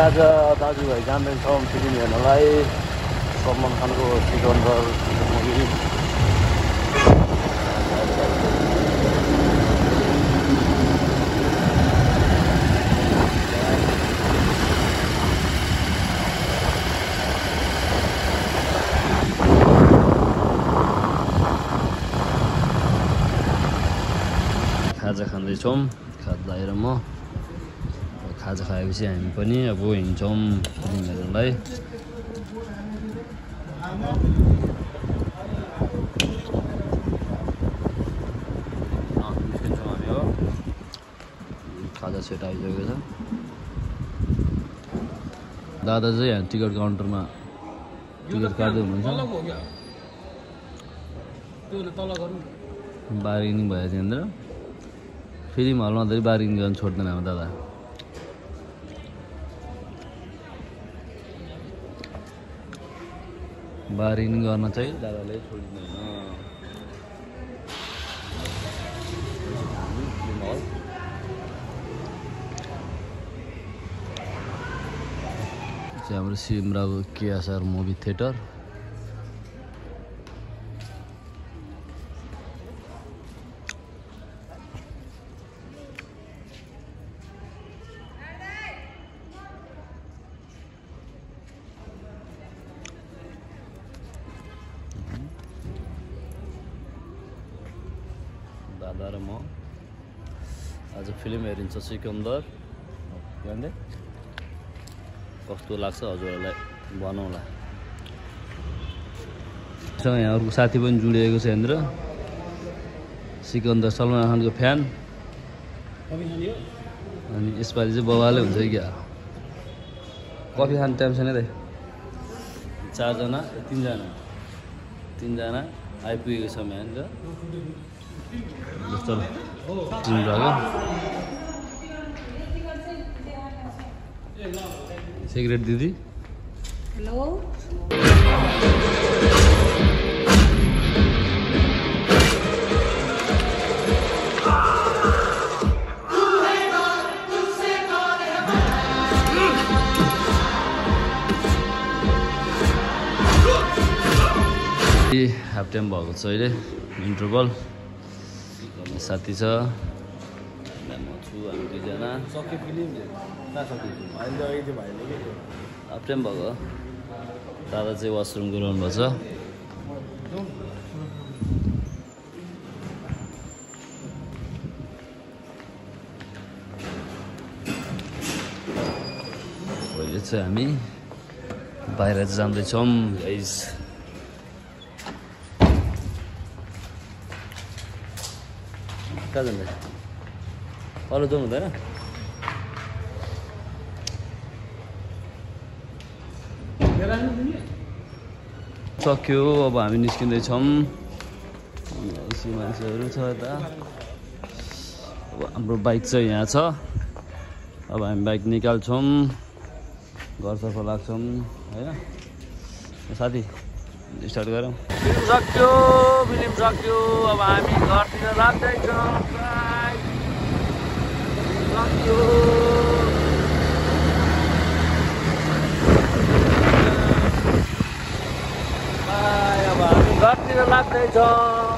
आज दाजुभाइ जाँदैछौँ फिल्म हेर्नलाई सलमान खानको सिकन्दर मुभी। खाजा खाँदैछौँ, खाजा आएर म खाजा खाएपछि हामी पनि अब हिँड्छौँ फिल्म हेर्नलाई। निस्किन्छौँ हामी हो, खाजा सेट आइसकेको छ। दादा चाहिँ यहाँ टिकट काउन्टरमा टिकट काट्दै हुनुहुन्छ। बार्गेनिङ भयो त्यहाँनिर, फिल्म हलमा धेरै बार्गेनिङ गर्न छोड्दैन अब दादा। बार्गेनिङ गर्न चाहिँ दादाले छोडिँदैन। हाम्रो सिमराको केएसआर मुभी थिएटर। दादा र म आज फिल्म हेरिन्छ सिकन्दर। कस्तो लाग्छ हजुरहरूलाई बनाउला। यहाँ अर्को साथी पनि जुडिएको छ यहाँनिर, सिकन्दर सलमान खानको फ्यान। अनि यसपालि चाहिँ बवालै हुन्छ कि क्या, कफी खाने टाइम छैन रे। तिनजना आइपुगेको छ यहाँनिर। जस्तो सिगरेट दिदी। हेलो हाफ टाइम भएको छ अहिले, इन्टरभल। साथी छ, म छु, हामी दुईजना। हाफ टाइम भएको। दादा चाहिँ वासरुम गइरहनु भएको छ। अहिले चाहिँ हामी बाहिर जाँदैछौँ गाइस। कहाँ जाँदै? अरू जाउँ हुँदैन? सक्यो, अब हामी निस्किँदैछौँ। मान्छेहरू छ यता। अब हाम्रो बाइक चाहिँ यहाँ छ। अब हामी बाइक निकाल्छौँ, घरतर्फ लाग्छौँ होइन साथी। स्टार्ट गरौँ। फिल्म सक्यो। अब हामी घरतिर लाग्दैछौँ। अब हामी घरतिर लाग्दैछौँ।